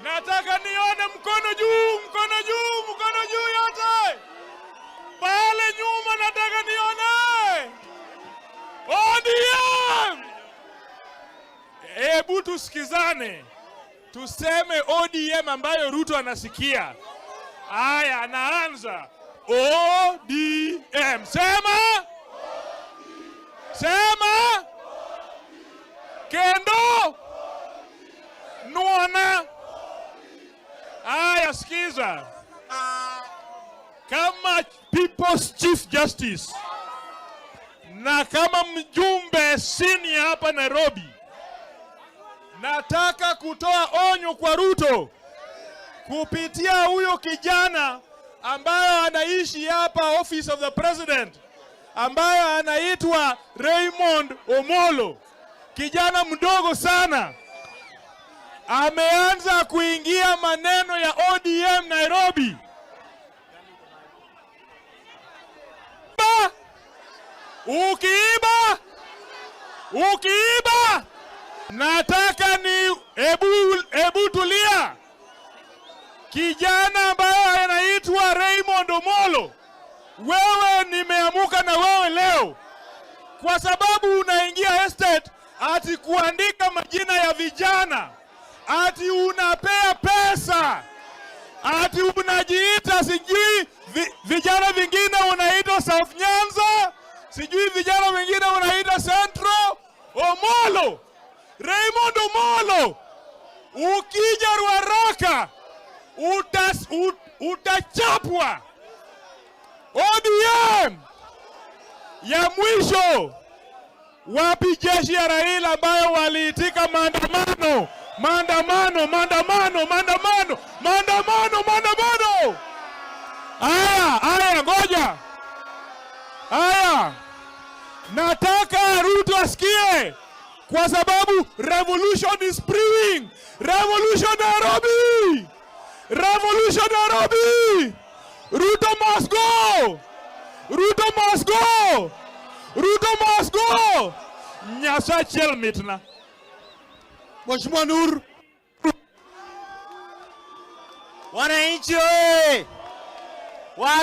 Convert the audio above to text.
Nataka nione mkono juu, mkono juu, mkono juu yote. Pale nyuma nataka nione. ODM! Hebu tusikizane. Tuseme ODM ambayo Ruto anasikia. Aya, anaanza. ODM. Sema! Sema! Kendo! Nuona! Aya, sikiza. Kama People's Chief Justice na kama mjumbe senior hapa Nairobi, nataka kutoa onyo kwa Ruto kupitia huyo kijana ambaye anaishi hapa Office of the President, ambaye anaitwa Raymond Omolo, kijana mdogo sana, ameanza kuingia maneno ya ODM Nairobi. Ba! Ukiiba, ukiiba, nataka ni ebu tulia. Kijana ambaye anaitwa Raymond Omolo, wewe nimeamuka na wewe leo kwa sababu unaingia estate ati kuandika majina ya vijana, ati unapea pesa, ati unajiita sijui vijana vingine unaitwa South Nyanza, sijui vijana wengine unaita Central. Omolo, Raymond Omolo, ukija Ruaraka utachapwa. ODM ya mwisho. Wapi jeshi ya Raila ambayo waliitika maandamano, maandamano, maandamano, maandamano, maandamano, maandamano? Aya, aya, ngoja. Aya, nataka Ruto asikie, kwa sababu revolution is brewing. Revolution Nairobi, revolution Nairobi. Ruto must go, Ruto must go, Ruto must go. Nyasachiel mitna. Mheshimiwa Nur. Wananchi oye!